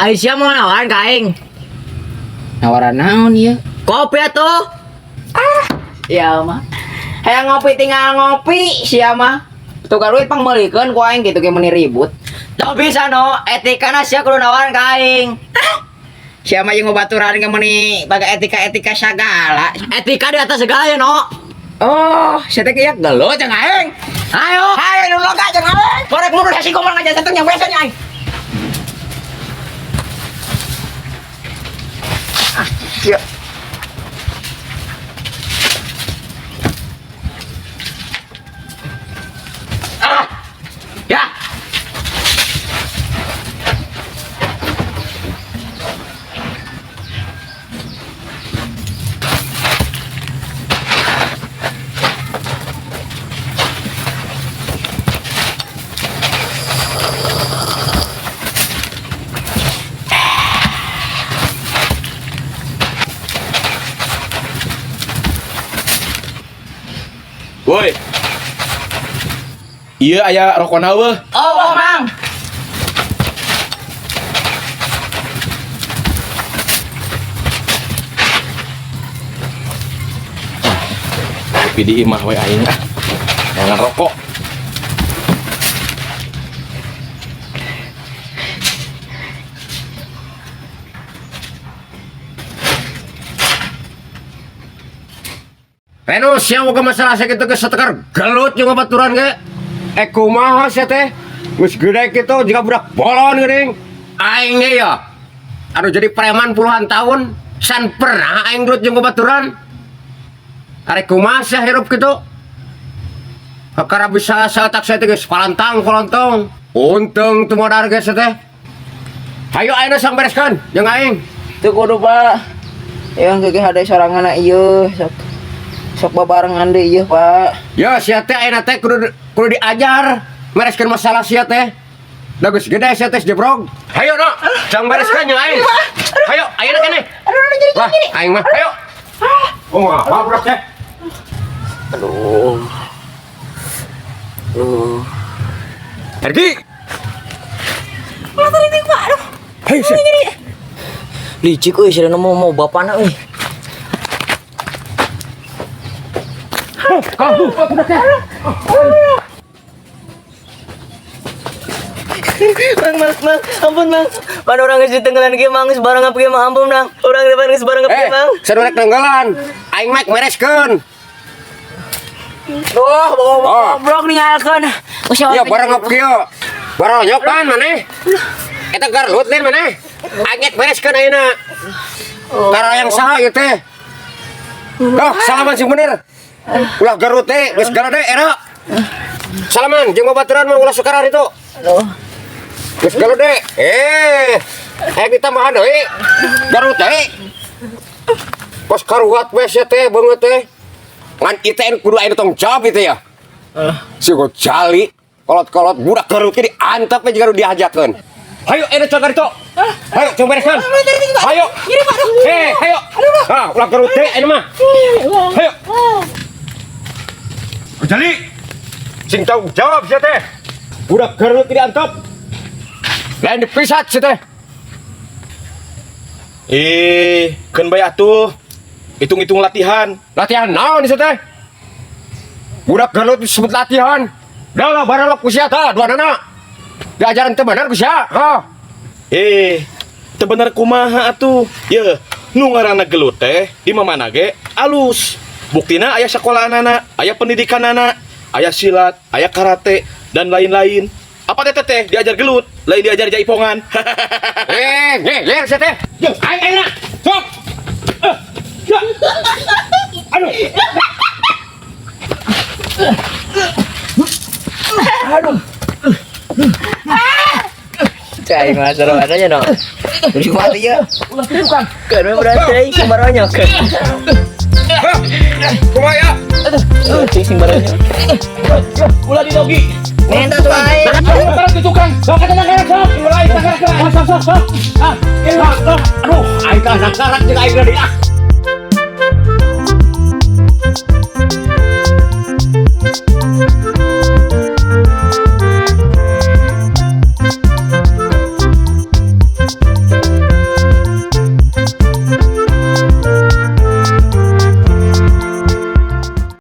Aisyah mau nawaran ka aing. Nawaran naon ieu? Kopi atuh. Ya mah. Hayang ngopi tinggal ngopi sia mah. Tukar duit pangmeulikeun ku aing gitu ge meuni ribut. Teu bisa no, etikana sia kudu nawaran ka aing. Sia mah jeung ngobaturan ge meuni baga etika-etika sagala. Etika di atas segala ya no. Oh, sia teh kieu gelut jeung aing. Ayo. Hayo nu loga jeung aing. Korek mundur hasi kumaha ngajajan teh yang biasa nya aing. Ah, sia. Ah. Ya. Woi. Iya aya rokona eueuh. Oh, Mang. Tapi di imah we aing ah. Jangan rokok. Reno sia boga masalah sakitu geus satekar gelut jeung babaturan ge. Eh kumaha sia teh? Geus gede kitu jiga budak bolon geuning. Aing ge ya. Anu jadi preman puluhan tahun, san pernah aing gelut jeung babaturan. Arek kumaha sia hirup kitu? Kakara bisa satak sia teh geus palantang-palantong. Untung teu modar ge sia teh. Hayo ayeuna sang bereskeun jeung aing. Teu kudu, Pak. Yang gege hade sorangan ieu sok. Sok babarengan deui ieu, Pak. Ya sia teh ayeuna teh kudu kudu diajar mereskeun masalah sia teh. Da geus gede sia teh jebrog. Hayo no, jang bereskeun jeung aing. Hayo ayeuna keneh. Wah, aing mah hayo. Oh, apa budak teh? Aduh. Aduh. Pergi. Ulah tarik Pak. Aduh. Hayo sia. Licik euy, sia mau mau bapana euy. Kamu budak teh. Mang, mang, mang, ampun mang. Pan orang geus ditenggelan ge mang, geus bareng apa ge mang, ampun mang. Orang depan geus bareng apa ge Eh, mang. sadurek tenggelan. Aing mah mereskeun. Duh, bawa Oh. goblok ninggalkeun. Ya bareng ngop kieu. Baronyok kan maneh. Eta garlut lain maneh. Aing ek bereskeun ayeuna. Tara yang saha ieu teh? Tuh, salaman sing bener. Ulah garut teh, geus garade era. Salaman jeung babaturan mah ulah sukarar itu. Aduh. Geus garade. Eh, aya ditambahan deui. Garut deui. Kos karuat we sia teh beungeut teh. Ngan ieu teh kudu aya tong jawab ieu teh ya. Si jali kolot-kolot budak garut ge diantep we jiga nu dihajakeun. Hayo eta coba itu. Hayo coba bereskan. Hayo. Eh, hayo. Ah, ulah garut teh ayeuna mah. Hayo. Jali. Sing tanggung jawab sia teh. Budak garut ge diantep. Lain dipisat sia teh. Eh, keun bae atuh. Hitung-hitung latihan. Latihan naon sia teh? Budak garut disebut latihan. Dah lah baralok ku sia tah duanana. Diajaran teu bener ku sia. Ha. Eh, teu bener kumaha atuh? Yeuh, nu ngaranna gelut teh di mamana ge alus. Buktina aya sekolahanana, aya pendidikanana, aya silat, aya karate dan lain-lain. Apa teh teh diajar gelut, lain diajar jaipongan. Eh, ngeger sia teh. Jeung aing ayeuna. Sok. Eh, ya. Aduh. Aduh. Cai mah seru aja no. Terus kumaha ieu? Ulah tukang. Keun we budak teh sing baronyok. Kumaha ya? Cing sing baronyok. Ulah didogi. Nenta tuh aing. Sekarang di tukang. Sok kata nakarak sok. Mulai nakarak sok sok sok. Ah, sok. Aduh, Aing tah nakarak jeung aing deui ah.